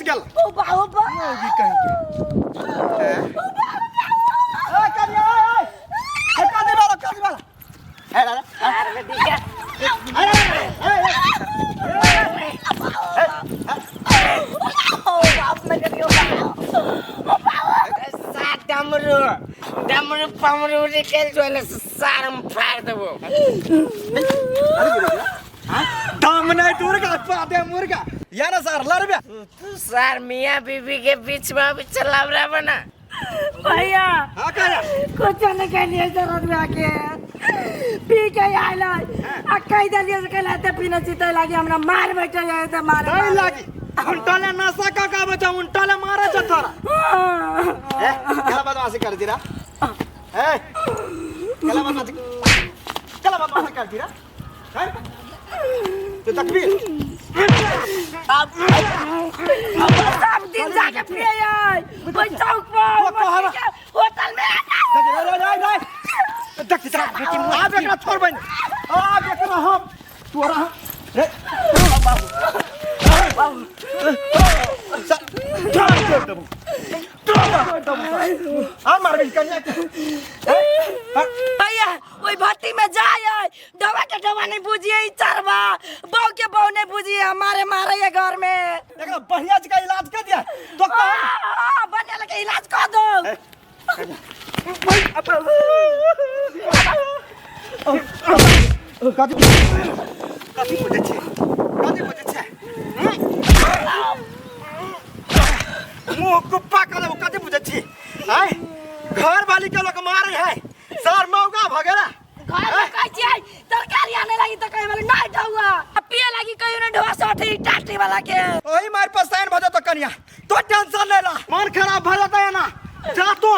गेल। ओ बा ओ बा। मौगी कहीं के। हैं? ए, कनिया, ए, ए। ए, कादी वाला, कादी वाला। ए, ला, ला। अरे बेटी के अरे, अरे, अरे, ए, ओ बाप में करियो बा। सा डमरू डमरू पमरू निकल जो सारम फाड़ देबो। दम नहीं दुर्गा पादे मुर्गा यार सर लड़बे। तू सार मियाँ बीबी के बीच में अभी चलावरा बना। भैया हाँ कह कुछ नहीं कहलिए जरूरत में आके पी के आयल आ कह दिलिए से कहला ते पीने छी तै लागी हमरा मार बैठे जाए ते मार। नहीं लागी उनटाले नशा का का बचा उनटाले मारे छ तोरा। ए केला बदमाशी कर दिरा, ए केला बदमाशी, केला बदमाशी कर दिरा हैं तो तकबीर। सब दिन जाके पिए आय ओइ चौक पर होटल में। देख रे रे रे देख तेरा बेटी आब एकरा छोड़बै नहीं, आब एकरा हम तोरा रे बाबू तोरा छोड़ देबो, तोरा छोड़ देबो आ मारबी कन्या के। भैया ओइ भट्टी में जाय डवा के डवा नहीं बुझिए ई चरवा बहू के बहू नहीं बुझिए हमारे मारे ये घर में। एकरा बढ़िया जगह इलाज कर दिया तो कह बढ़िया लगे इलाज कर दो। कथी कथी बुझै छै, कथी बुझै छै? मुँह कुप्पा कर देबो। कथी बुझै छी आय? घर वाली के लोग मारे है सर मौगा भ गेला। घर में कहै छियै तरकारी आने लागी तो कहे वाले नहीं ढौआ पिए लागी कहियो नहीं ढौआ सठी टाटी वाला के। ओही मार पर साइन भ जतो कनिया, तो टेंशन ले ला, मन खराब भ जतै ना। जा तू,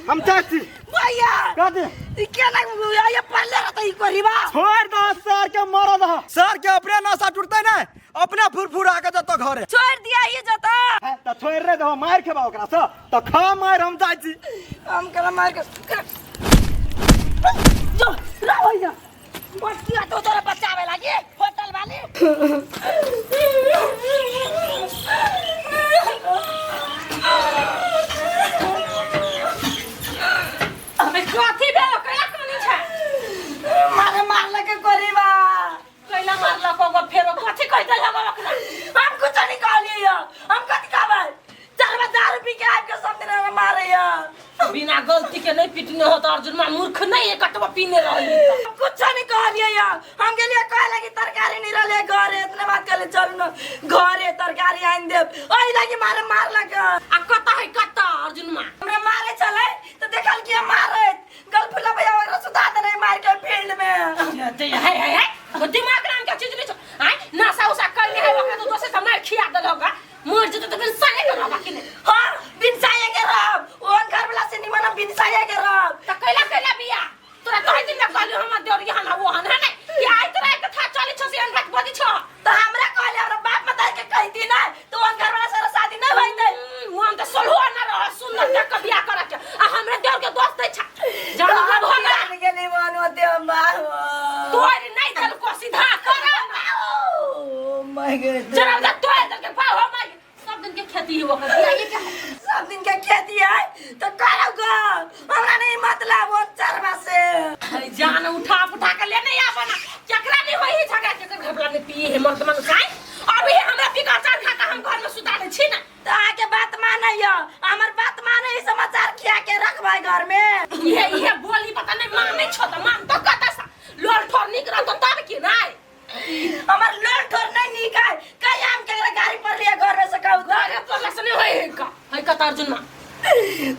हम जाइ छी। भैया कथी ई केना ये पढ़ले रहतै ई करीबा? छोड़ दो सर के, मर दो सर के, अपने नशा टूटतै ना अपने फुरफुरा के जतो घरे। छोड़ दिया ही जतो त छोड़ रे दो, मार खेबा ओकरा से त खा मार, हम जाइ छी। हम कला मार के जो रा भैया मटकिया तो तोरा बचावे लागी होटल वाली। अबे कथी भेल? कैला कानी छै? मारे मारलक करीबा। कैला मारलक ओगो? फेरो कथी कहि देलक ओकरा? हम कुछ नहीं कहलिए, हम कथी कहबै? चार बार दारू पी के आबि के सब दिन हमरा मारैया। बिना गलती के नहीं पिटने हो तो अर्जुन मां मूर्ख नहीं है, कटवा पीने रही। हम कुछ नहीं कहलिए, हम गेलिए कहे लगी तरकारी नहीं रहले घरे, इतने बात कहले चल न घरे तरकारी आनि देब, ओहि लगी मारे मारलक। आ कत है कत अर्जुन मां? हमरा मारे चले तो देखल कि हम मारे गलफुला भैया ओकरा सुता देने मार के फील्ड में। ते है है है तो दिमाग नाम के चीज नहीं छो। आय नशा उसा करने है ओकरा तो दोसर से मार खिया देलक, मर जेतै तऽ बिन साये के रहबा कि नहीं? हाँ बिन साये के रहब, ओहन घर वाला से निमन हम बिन साये के रहब। तऽ कैला कैला बिया तोरा कहि दिन में कहलियो हमर देवर यहाँ ना ओहन है नहीं कि आइ तोरा एक था चली छो से अनरात बजी छो। तो हमरा कहले हमरा बाप मताई के कहती ना तो ओहन घर वाला से शादी नहीं होइते। मोन तऽ सोलहो ना रह सुंदर देख के बिया करे के आ हमरा देवर के दोस्त दै छा जान ना भ गेला। गेली मन होते हम बाबू तोर नहीं देल को सीधा कर ना। ओ my God जरा जा तोर देल के पाव हम सब दिन के खेती है ओकर बिया ये के सब दिन के खेती है तो करो गो, हमरा नहीं मतलब वो चरवा से। अरे जान उठा उठा के ले नहीं आबना केकरा नहीं होई झगड़ा केकर घबरा नहीं पिए है मर्द मन खाए अभी हमरा बिका चार खाता हम घर में सुता दे छी ना। तो आके बात माने यो हमर बात माने ई समाचार खिया के रखबै घर में। ये ये बोली पता नहीं माने छो त मान तो कता सा लोल ठोर निक रहतो तब की नहीं। हमर लोल ठोर नहीं निक है कहीं हम केकरा गाड़ी पर लिया घर में से कहू तो गाड़ी पर लसन नहीं होई का है का अर्जुन मां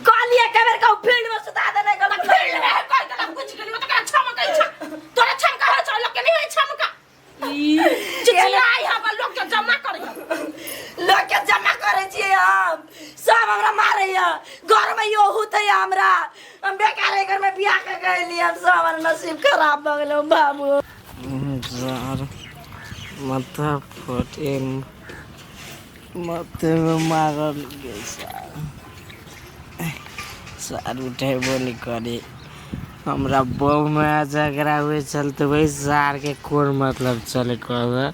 कहलिए के बेर कहू फील्ड में सुता देने गल। फील्ड में है कोई गलत बुझ गेली त करा छमकै छ तोरा छमका हो छ लोग के नहीं होई छमका चिचियाई हवा लोग के जमा करे। लोग के जमा करे छियै हम सब हमरा मारैया घर में यो होते हमरा हम बेकार घर में बियाह के गइली हम सब हमर नसीब खराब भ गेलो बाबू। सर माथा फटे माथे में मारल गेल सर, सर उठेबो नहीं करे। हमरा बहू में झगड़ा हुए चलते वही सार के कोन मतलब चले कह।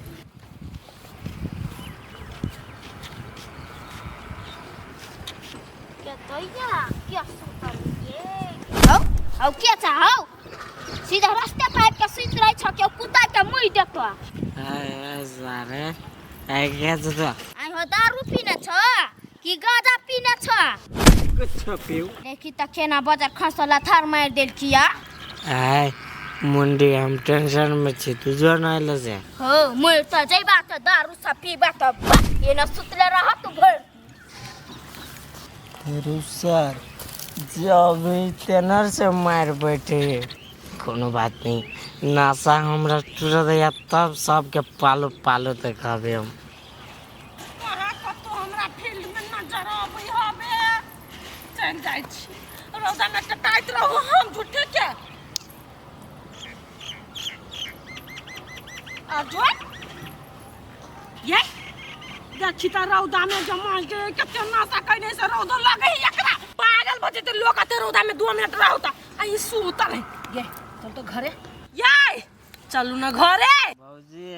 सार है आइ के छ त आइ हो दारू पीने छ कि गांजा पीने छ कुछ पीऊ देखी त केना बजार खसला थार मारि देलकिया आय मुंडी हम टेंशन में छी तू जो न आइलो से हो मुर त जइबा त दारू सब पीबा त बा एना सुतले रह तू भर तेरू सर जब ही तेनर से मार बैठे कोनो बात नहीं नासा हमरा तुरंत या तब सबके पालो पालो देखाबे हम कहाँ कतौ हमरा फील्ड में नजर अबै हबे चलि जाइ छी रौदा में टटाइत रहू हम झूठे के आ जो ये देखी त रौदा में जमा के कते नशा कइने से रौदो लगै है एकरा पागल भऽ जेतै लोक अते रौदा में 2 मिनट रहू त आ ई सुतल है ये चल तो घरे ये चलू ना घरे भौजी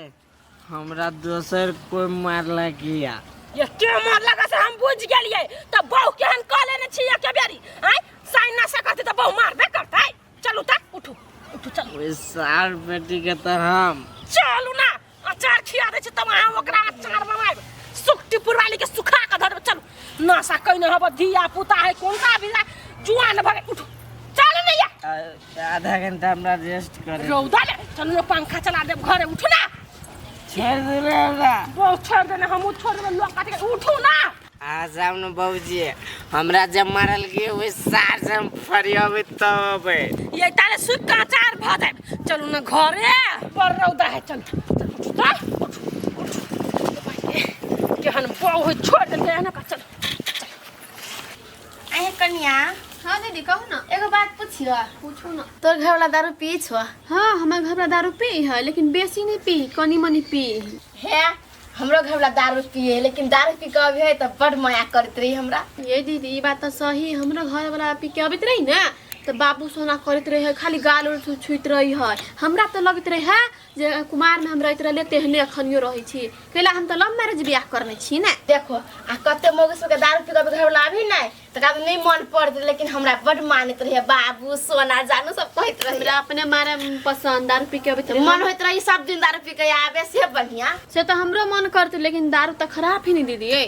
हमरा दोसर कोई मारलक या ये के मारलक से हम बुझ गेलियै त बहु केहन कह लेने छी एके बेरी आँय साइन नशा करतै त बहु मारबे करतै चलू त उठू उठू चलू ओहि सार बेटी के तऽ हम चलू ना अचार खिया दै छी तब अहाँ ओकरा अचार बनायब सुखटी पुरवाली के सुखा के धरब चलू नशा कइने हब धिया पुता है कोन सा भी जुआन भगे उठू चलू ने या आधा घंटा हमरा रेस्ट करे रौदा ले चलू ना पंखा चला देब घरे उठू ना छोड़ देले हमरा बहुत छोड़ देने हमहूँ छोड़ देबै लोक काटि के उठू ना आ जाउ ने बाबूजी हमरा जब मारल के ओहि सार से हम फरियाबै तब अबै ये तारे सुख के अचार भऽ जायब चलू ना घरे बड़ रौदा है चलू चलू उठू तऽ उठू उठू केहन बहु है छोड़ देलकै एहन का चलू अहे कनिया हाँ दीदी कहू ना एगो बात पूछियो पूछू ना तोर घर वाला दारू पी छो हाँ हमार घर वाला दारू पी है लेकिन बेसी नहीं पी कनी मनी पी हे हमरो घर वाला दारू पिए लेकिन दारू पी के अभी है त बड़ माया करत रही हमरा ये दीदी ई बात तो सही हमरो घर वाला पी के अबैत रही ना तो बाबू सोना करैत रहे खाली गाल उल छुइत रही है हमरा तो लगैत रहे है जे कुमार में हम रहैत रहले तेहने अखनियो रहै छी कैला हम तो लव मैरिज बियाह करने छी ना देखो आ कते मौगी सबके दारू पी के अभी घर वाला अभी नहीं त का नहीं मन पड़त लेकिन हमरा बड़ मानत रहे बाबू सोना जानू सब कहत रहे हमरा अपने मारे पसंद दारू पी के अबैत रहे मन होइत रही सब दिन दारू पी के आबे से बढ़िया से तो हमरो मन करते लेकिन दारू तो खराब ही नहीं दीदी ए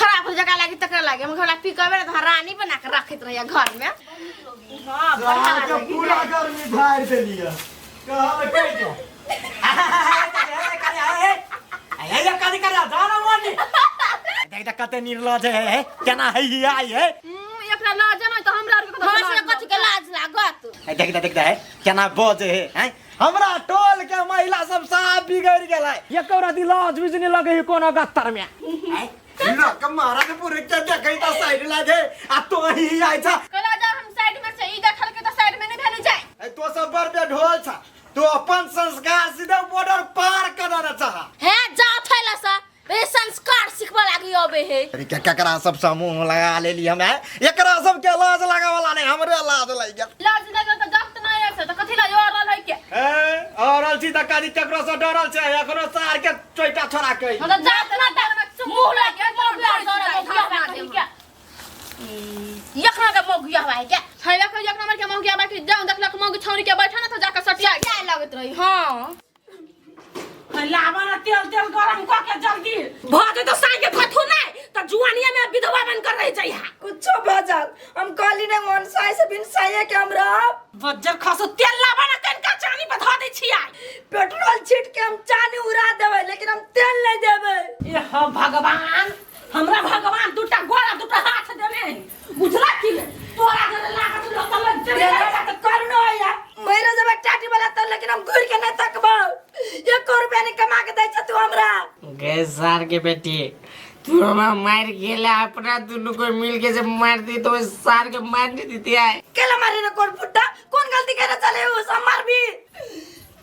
खराब हो जगह लागी तकरा लागे हम घर वाला पी के आबे ना त रानी बना के रखैत रही घर में अहाँके पूरा गर्मी झाड़ि देलियै कहल कहि दो देख कते निर्लज है केना है ई आई है एकरा लाज ना तो हमरा आर के हमरा सबके कथी के लाज लागत देख देख देख केना बजे है हैं? हमरा टोल के महिला सब साफ बिगड़ गेल है एको राति लाज भी नहीं लगे है कोनो गत्तर में लक महाराज पूरे के देखै त साइड लागे आ तो ही आई छ कैला जा हम साइड में से ई देखल के तो साइड में नहीं भेल जाए ए, तो सब बड़ बेढोल छ तो अपन संस्कार सीधा बॉर्डर पार कर देना चाह हे जाओ थैला सा ए संस्कार सिखबा लागी अबे हे अरे क्या ककरा सब समूह लगा लेली हम हैं? एकरा सब के लाज लगा वाला नहीं हमरे लाज लग गेल लाज लगल तो जात नहीं है तो कथी ला और रहल है के ए औरल छी त काली केकरो से डरल छै एखनो सार के चोइटा छोड़ा के मतलब जात ना त मुंह लगे मौगिया मौगिया क्या यखना के मौगिया हवा है क्या हैवा को एक नंबर के मौगी आबा के जाऊं देखलक मौगी छौरी के बैठा ना तो जाके सटिया क्या लगत रही हां लावा ना तेल तेल गरम कऽ के जल्दी भऽ जेतौ साँझ के कथू नहि तऽ जुआनिया में विधवा बन कर रहि जइहा कुछो भऽ जाल हम कहली नहीं मन साई से बिन साइए के हम रहब बज्जर खसो तेल लावा ना कनिका चानी पर धऽ दै छी आइ पेट्रोल छीट के हम चानी उड़ा देबै लेकिन हम तेल नहीं देबै ए ह भगवान हमरा भगवान दूटा गोड़ आ दूटा हाथ देने है बुझला की ने तोरा जरे लागत लोक लग चलि तेल तऽ करनो है मरे जब टाटी वाला तो लेकिन हम घूर के नहीं तकबो एको रुपया नहीं कमा के दै छ तू हमरा गे सार के बेटी तू हमरा मार गेला अपना दुनू को मिल के जब मार दी तो ओहि सार के मार नहीं देती है केला मारे ना कोन फुट्टा कौन गलती करे चले उ सब मार भी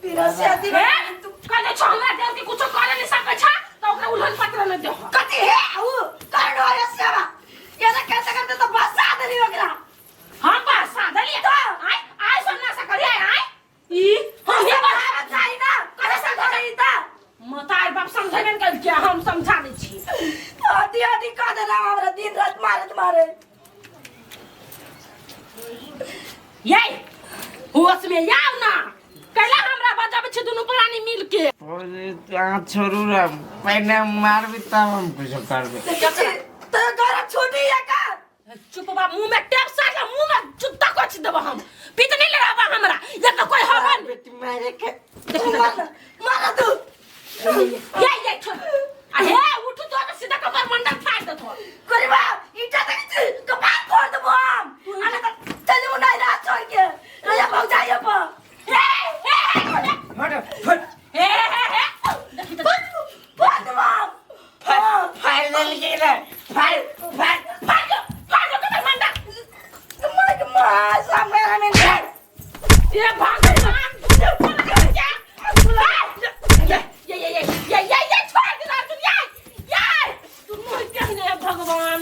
बिना शादी हे तू कहले छौ हमरा देल के कुछो करे नहीं सकै छ तऽ ओकरा उलहन पत्र नहि देहो कथी हे उ करनो है सेवा ये ना करते करते तो बसा देली ओकरा हम बसा देलियै आइ आइ सब ना सकलियै आइ ई हम हे बहारा चाही ना कथी समझै त मतार बाप समझेबे ने कयल किया हम समझा दै छी आधी आधी कह देना हमरा दिन रात मारत मारे ये होश में आउ ना कैला हमरा बजाबै छी दुनू दुनू प्राणी मिल के। भौजी अहाँ छोड़ू रे, पहिने मारबी तब हम कुछो करबै। तो घर छोड़ी है का? चुप बा, मुंह में टेप साला मुंह में जुत्ता कोच देबो हम। पीत नहीं लड़ाबा हमरा, ये तो कोई हवन। बेटी मारे के देखी तो मार मार तू। ये छोड़। आ हे उठ तो तो सीधा कमर मंडल फाड़ देतो। करबा ईटा तक कपार फोड़ देबो हम। आने त चलू नहीं रात छोड़ के रजा भाग जाइए पर। हे हे हे हट फट हे हे हे देखी तो फोड़ देबो हम। फाड़ देलकै रे, फाड़ फाड़। फाड़ दो, फाड़ दो कमर मंडल। मार के मार सामने हमें ये भगवान ये ये ये ये ये ये छोड़ दे तू, ये ये तू मोह कहने भगवान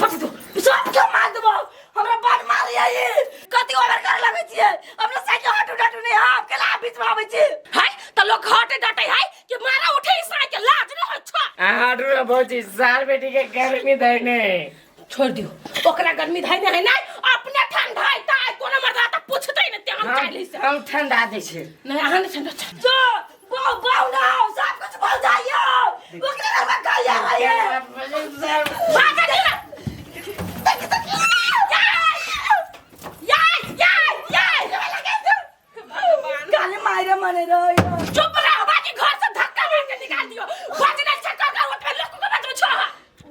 सब के मार देबो हमरा। बड़ मारिया ये कति ओवर करे लगै छियै अपना साइकिल हटू डटू नहीं हम केला बीच में आबै छी। है त लोग हटे डटे है कि मारा उठे साइकिल लाज न हो छ। अहाँ हटू रे भौजी, सार बेटी के गर्मी धैने। छोड़ दियो ओकरा, गर्मी धैने है नै अपने ठंडा है त कोनो मर्दा त पूछतै न ते हम चाली से हम ठंडा दै छियै। नहीं अहाँ नहीं ठंडा जो बहु बहु ना हो सब कुछ भूल जाइयो ओकरे घर में गाया रहिए। भागा दे या या या गाली मारे मने रहियो। चुप रहो बाकी घर से धक्का मार के निकाल दियो। बजने चक्कर का उठ लोग को बच छो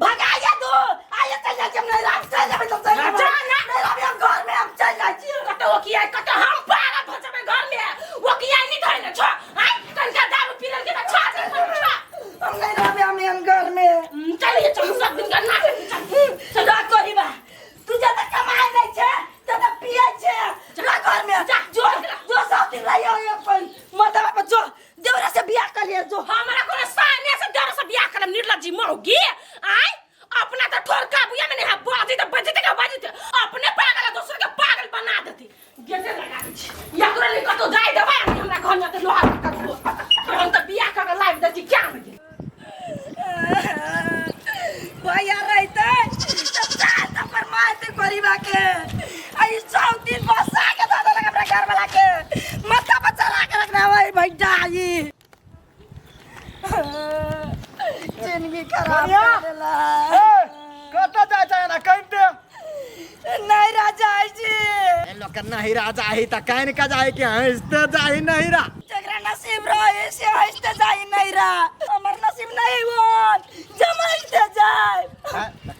भगाइए दो आइए चल जाए हम नहीं रात चल जाए तो चल जा ना। नहीं अभी हम घर में हम चल जाए छी। कत वो किया कत हम पागल भ जबे घर में वो किया नहीं धइले छो आइ कनका दारू पीरल के त छो छो। हम नहीं रहबे हम हम घर में। चलिए चल सब दिन का नाटक चल। चल करी बा तू ज्यादा कमाए नहीं छे ज्यादा पिए छे जा घर में जा। जो जो सब दिन रहियो ये कोई मतलब पर जो देवरा से बियाह कर लिया जो हमरा कोनो साने से डर से बियाह करम निर्लज्जी मौगी आइ अपना त ठोर काबुया में नहीं है बाजी त बजते का बाजी त अपने पागल है दूसरे के पागल बना देती। गेटे लगा दी छी एकरो ले कतो जाय देबै हमरा घर में त लोहा कर हम त बियाह कर के लाइव देती क्या में गेल। भैया रहते तो चार थप्पड़ मारते गरीबा के। आई सब दिन बसा के दे देलक हमरा घर वाला के माथा पर चढ़ा के रखना भाई भैया ई जिंदगी खराब कर देला। कतऽ जाइ छै एना कनिते? नहीं राजा जी ए लोक नहिरा जाही त कानि के जाही कि हँसिते जाही नहिरा? जकरा नसीब रहे से हंसते जाई नहीं रा हमर नसीब नहीं होन जमाइते जाए।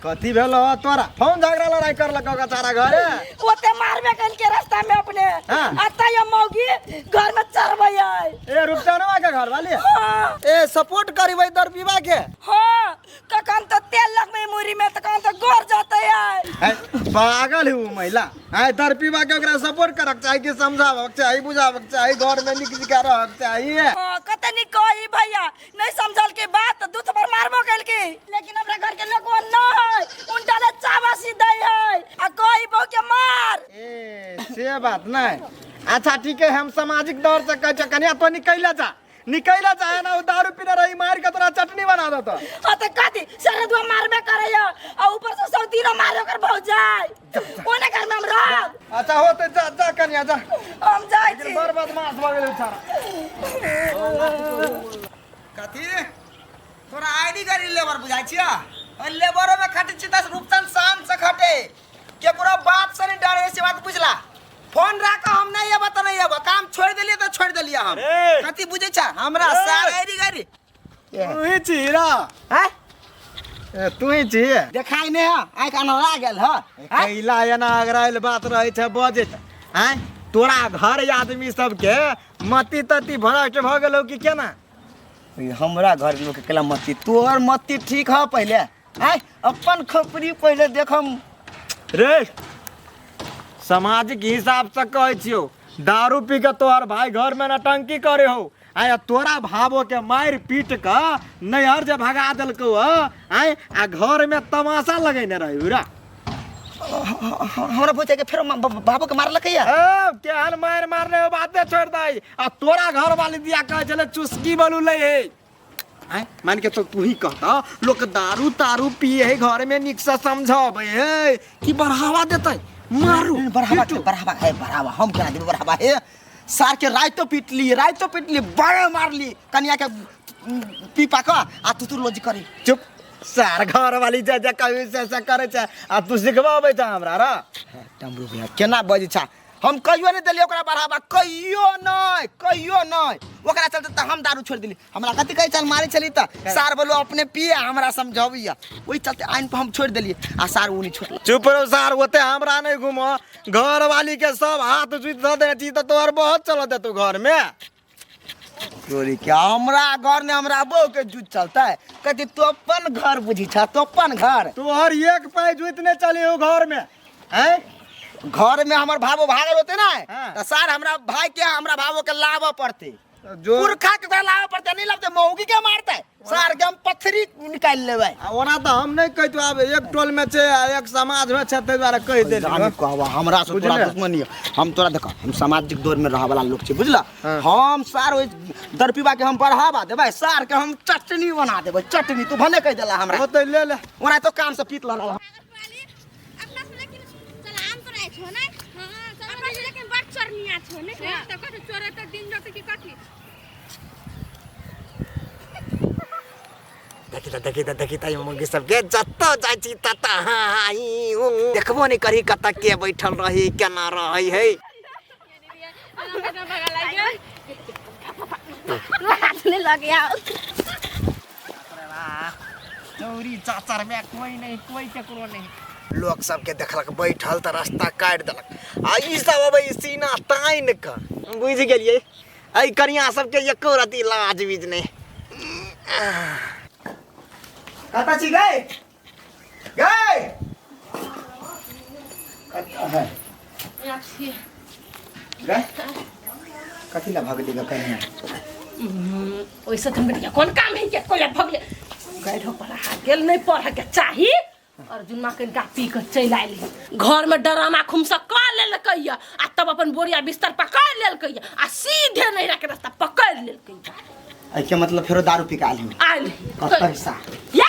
कथी भेल हो तोरा? फोन झगड़ा लड़ाई करलक बेचारा घरे? ओते मारबे कल के रास्ता में अपने हाँ। आता ये मौगी घर में चढ़बै है। ए रुपचनवा के घर वाली? हाँ। ए सपोर्ट करबै दरपीबा के? हाँ कखन तो तेल लगबै मुरी में तखन तो गोर जाते है। है, पागल है वो महिला। आय दरपीबा के ओकरा सपोर्ट करक चाही कि समझाबक चाही बुझाबक चाही घर में निक निका रहक चाही। हाँ कते निक कही भैया नहीं समझल के बात दू थप्पड़ मारबो कल के लेकिन हमरा घर के लोग न है उनटा ले चाबासी दै है आ कही बहु के मार। ए से बात नहीं। अच्छा ठीक है हम सामाजिक दौर से कहै छियै कनिया तो निकैला जा निकैला जा ना उ दारू पीने रही मार के तोरा चटनी बना देतो। हाँ तो कथी सरदुआ मारबे करैया आ ऊपर से सौतीनो मारे ओकर भौजाई ओने घर में हम रहब। अच्छा हो तो जा जा कनिया जा हम जाइ छी। बड़ बदमाश भऽ गेलै बेचारा। कथी तोरा आईडी गाड़ी लेबर बुझाइ छिया? लेबरो में खटे छी त रूपचंद शान से खटे केकरो बाप से नहीं डरे से बात बुझला। फोन राख हम नहीं अब त नहीं अब काम छोड़ देलिए त छोड़ देलिए हम। कथी बुझै छा हमरा सार आईडी गाड़ी? तू ही छी रा हैं? ए तू ही छी देखाइ नै ह आँखि अनहरा गेल ह। कैला एना अगराइल बात रहै छै बजैत। आँय तोरा घर आदमी सबके मति तति भ्रष्ट भऽ गेलौ कि केना? हमरा घर लोग के केला मति तोहर मति ठीक ह पहिले आँय अपन खोपड़ी पहिले देखम। रे सामाजिक हिसाब से कहै छियौ दारू पी के तोहर भाई घर में नटंकी करे हो आय तोरा भावो के मारि पीट के नैहर जे भगा देलकौ ह आय आ घर में तमाशा लगेने रही रा। हमरा भौजाई के फेरो बाबू के मारलकै या? ए केहन मारि मारने हो बाते छोड़ दई आ तोरा घर वाली दिया कहै छलै चुस्की बोलू लै हे। आय मान के तो तू ही कहता लोक दारू तारू पिए है घर में निक से समझाबै है कि बढ़ावा देतै मारू बढ़ावा पीटू। बढ़ावा है बढ़ावा हम केना देबै बढ़ावा हे सार के राइतो पिटली, राइतो पिटली, बड़े मारली कनिया के पीपा क आ तू तू लोजी करी। चुप सार, घर वाली जा जा कभी से ऐसा करे छै आ तू सिखबाबै छ हमरा र। डमरू भैया केना बजै छ? हम कहियो नहीं देलियै ओकरा बढ़ावा, कहियो नहीं, कहियो नहीं। ओकरा चलते तऽ हम दारू छोड़ि देली। हमरा कथी कहै छल, मारै छली तऽ सार बोलो अपने पिए हमरा समझाबैया, ओहि चलते आइन पर हम छोड़ि देलियै आ सार ओ नहीं छोड़ल। चुप रहो सार, ओते हमरा नहीं घूमो, घर वाली के सब हाथ जुति दऽ देने छी तऽ तोहर बहुत चलत देतौ घर में। चोरी क्या हमरा घर ने हमरा बहू के जूत चलता है, कहती तू अपन घर बुझी छा, तू अपन घर। तोहर एक पाई जुत नहीं चली हो घर में हैं? घर में हमर भावो भागल होते ना, हाँ। तो सार हमरा भाई के हमरा भावो के लाबऽ पड़ते, जो पुरखा के ओकरा लाबऽ पड़ते, नहीं लाबते मौगी के मारते, सार के हम पथरी निकालि लेबै। आ ओना तऽ हम नहीं कहितो, आब एक टोल में छै आ एक समाज में छै, ताहि दुआरे कहि देली। जाने कहबा हमरा से तोरा बुझले? दुश्मनी है। हम तोरा देख, हम सामाजिक दौर में रहऽ वाला लोग छी, बुझला? हाँ। हम सार ओहि दरपीबा के हम बढ़ावा देबै, सार के हम चटनी बना देबै, चटनी। तू भने कहि देला हमरा। ओतै ले ले। ओना तो काम से पीत लल। अपना से लेकिन चलान तो रहै छौ ने? हां, अपना से लेकिन बड़ चोरनिया छौ ने? त कथि चोरे त दिन जते की कथि? देखी त, देखी त, देखी त, ई मुर्गी सबके जतऽ जाइ छी ततऽ हाँ हाँ ई ऊ। देखबो नहि करी कतऽ के बैठल रही केना रहै है। हाथ नहीं लग गया। चौरी चाचर में कोई नहीं, कोई केकरो नहीं। लोक सबके देखलक बैठल तऽ रास्ता काटि देलक आ ई सब अबै सीना तानि कऽ, बुझि गेलियै? एहि कनिया सबके एको रति लाज बीज नहि। कतऽ छी गै? गै? कतऽ है? गै? कथी लए भगली गै कनिया? ओहिसँ तऽ हम कोन काम है के कोला भगले गैढो पढ़ा गेल नहीं पढ़ के चाही। अर्जुन माँ कनिका पी कऽ चलि आयल घर में डरामा खुमसा कऽ लेलकै आ तब अपन बोरिया बिस्तर पकड़ लेलकै आ सीधे नैहरा के रास्ता पकड़ लेलकै। एहिके मतलब फेरो दारू पी कऽ आयल हूँ? आयल। कतऽ हिस्सा? ये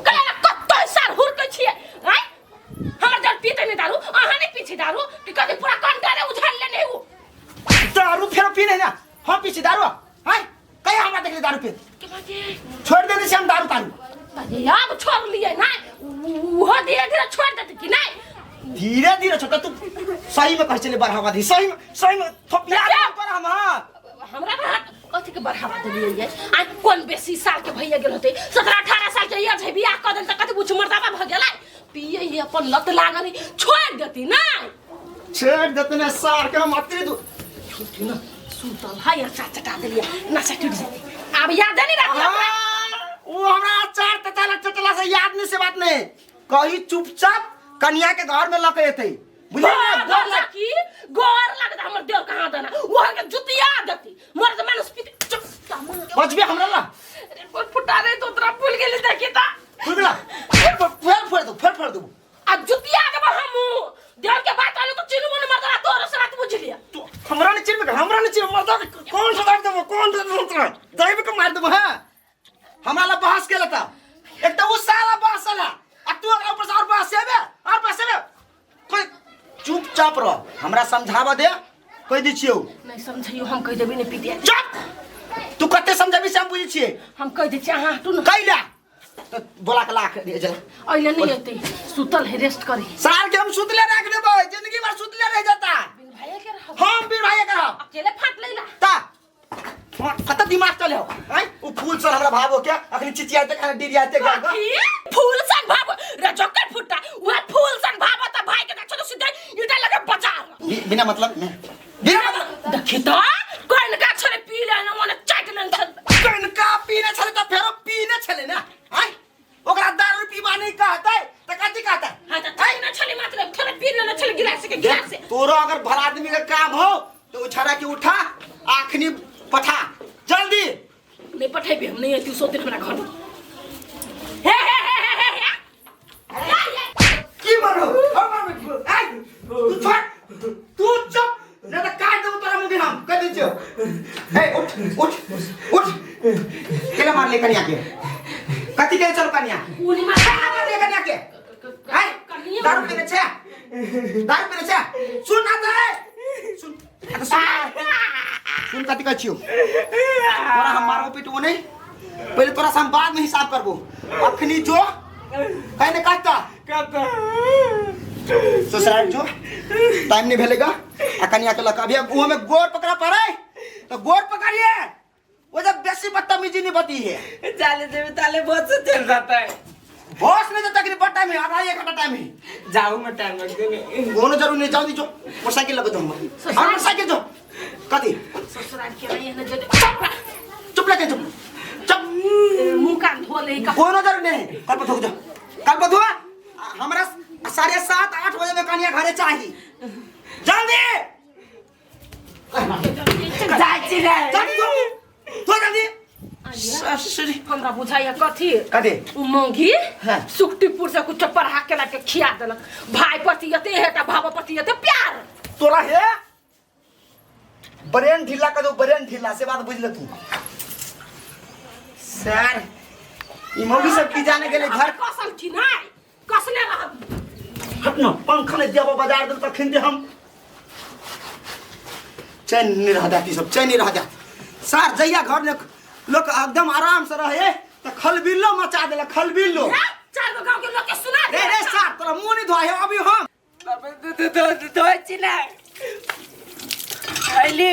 कला कतऽ सार हुरकै छियै आँय? हमर जब पीते नहीं दारू, अहाँ नहीं पी छी दारू कि कथी पूरा कंटारे उझाल लेने हूँ। दारू फेरो पी नहीं ना, हम पी छी दारू आँय? कहिया हमरा देखली दारू पी? छोड़ देने छी हम दारू तारू। बाजे आब छोड़ लिए ना, उहो धीरे धीरे छोड़ देते कि नहीं? धीरे धीरे छोड़ तू सही में कहै छलै बढ़ावा दी, सही में, सही में थोपिया दे तोरा हम। हाँ। हमरा बढ़ा कथी के बढ़ावा देलियै ये? आ कोन बेसी साल के भैया गेल होतै, 17-18 साल के ये छै बियाह कऽ देल तऽ कथी बुझ मर्दाबा भऽ गेलै? पियै ही अपन लत लागल है, छोड़ देती ना। छोड़ देती ना सार के हम अतरी दू। छोड़ ना, सुतल है अचार चटा देलियै, नशा टूट जेतै। आब याद नहीं राखी हमरा। हाँ, वो हमरा अचार ततला चटला से याद नहीं से बात नहीं। कही चुपचाप कनिया के घर में लके एतै, बुझलियै ना? गोर गोर लग- लगी, गोर लगता हमर देव कहाँ देना, वहाँ के जुतिया देती मर्द मानुस पीते। चुप, बचबे हमरा ला। अरे, बोल फुटा रे तो तोरा भूल गेली देखी ता। फूल गेला? फेर फेर फोड़ दू, फेर फोड़ दू। आ जुतिया देबो हमू। देव के बात आलो तो चिन्हबो ने मर्दरा तोरो से रात बुझ लिया। तू हमरा नहीं चिन्हबे, हमरा नहीं चिन्हबे, मर्दा के कौन सा दाब देबो, कौन सा दाब देबो? दाब के मार देबो, हां। हमरा ला बहस के लता। एक तो उ साला बहस ला। आ तू ओकरा ऊपर से और बहसेबे, और बहसेबे। कोई चुपचाप रह, हमरा समझावा दे, कहि दै छियौ। नहीं समझियो, हम कहि देबी नहीं पीते। चुप! तू कते समझाबी से हम बुझै छियै। हम कहि दै छियै, अहाँ हटू ना। कैला? तो बोला के लाख दे जला। अइले नहीं एतै, सुतल है, रेस्ट करी। साल के हम सुतले राख देबै, जिंदगी भर सुतले रह जाता। बिन भाई के रहब। हम बिन भाई के रहब। अकेले फाट लैला। ता कत दिमाग चले हो? आय उ फूल सन हमरा भावो के अखनी चिचियाते खाना डिरियाते गा गा। कथी? फूल सन भाव रे जोकर फुटा, उहे फूल सन भाव त भाई के देखो तो सीधे ईटा लगे बाजार। बिना मतलब में। बिना मतलब। देखी त कोइन का छले पी ले न मने चाट लेन छल। कनका पीने छले त फेरो पीने छले ना। आय ओकरा दारू पीबा नहीं कहतै त कथी कहतै? हां त थई न छले मात्र थोड़े पी लेने छले गिलास के गिलास। देख, तोरो अगर भला आदमी के काम हो तो उछाड़ा के उठा आखनी पठा जल्दी। नहीं पठेबे हम, नहीं एती सोते हमरा घर में। हे हे हे हे हे हे। की मारो? हम मारबे। आय तू छोड़, तू चुप, नहीं तो काट देबो तोरा मुंह के हम कह दै छियौ। ए उठ उठ उठ, केला मार ले कनिया के। कथी के चल कनिया? उनी मार केला मार ले कनिया के। आय कनिया दारू पीने छे, दारू पीने छे। सुन ना तो, ए सुन, सुन कथी कहै छियौ तोरा हम मारबो पिटबो नहीं पहिले तोरा से हम बाद में हिसाब करबो अखनी जो कहीं ने कहता ससुराल जो टाइम नहीं भेलेगा आ कनिया के लक अभी वो हमें गोर पकड़ा पड़े तो गोर पकड़िए वो जब बेसी बदतमीजी नहीं बती है जाले देवे ताले बहुत से चल जाता है बॉस नहीं जाता कि बड़ टाइम है आधा एक घंटा टाइम है जाऊ में टाइम लग देने कोनो जरूर नहीं जाओ दीजो मोटरसाइकिल लगे जो हम मोटरसाइकिल जो कथी ससुराल के नहीं है जे चुप लगे चुप चुप मुंह कान धो ले का कोनो जरूर नहीं कल पर धो जा कल पर धो हमरा 7:30 8 बजे में कनिया घरे चाहिए जल्दी जाई छी रे जल्दी धो धो जल्दी हमरा बुझाइया कथी कथी उ मंगी हाँ। सुखटीपुर से कुछ पढ़ा के लाके खिया देलक भाई प्रति यते हेटा भाव प्रति यते प्यार तोरा हे ब्रेन ढीला कर दो ब्रेन ढीला से बात बुझ ले तू सर ई मौगी सब की जाने गेले घर कसल छी নাই कसले रहब हट न पंखा नहीं दिया बाजार दल तखन दे हम चैन नहीं रह जाती सब चैन नहीं रह जाती सर जइया घर ने लोग एकदम आराम से रहे तो खलबिल्लो मचा देला खलबिल्लो चार गो गांव के लोग के सुना रे रे सर तोरा मुंह नहीं धोए अभी हम धोइ छी ने अइली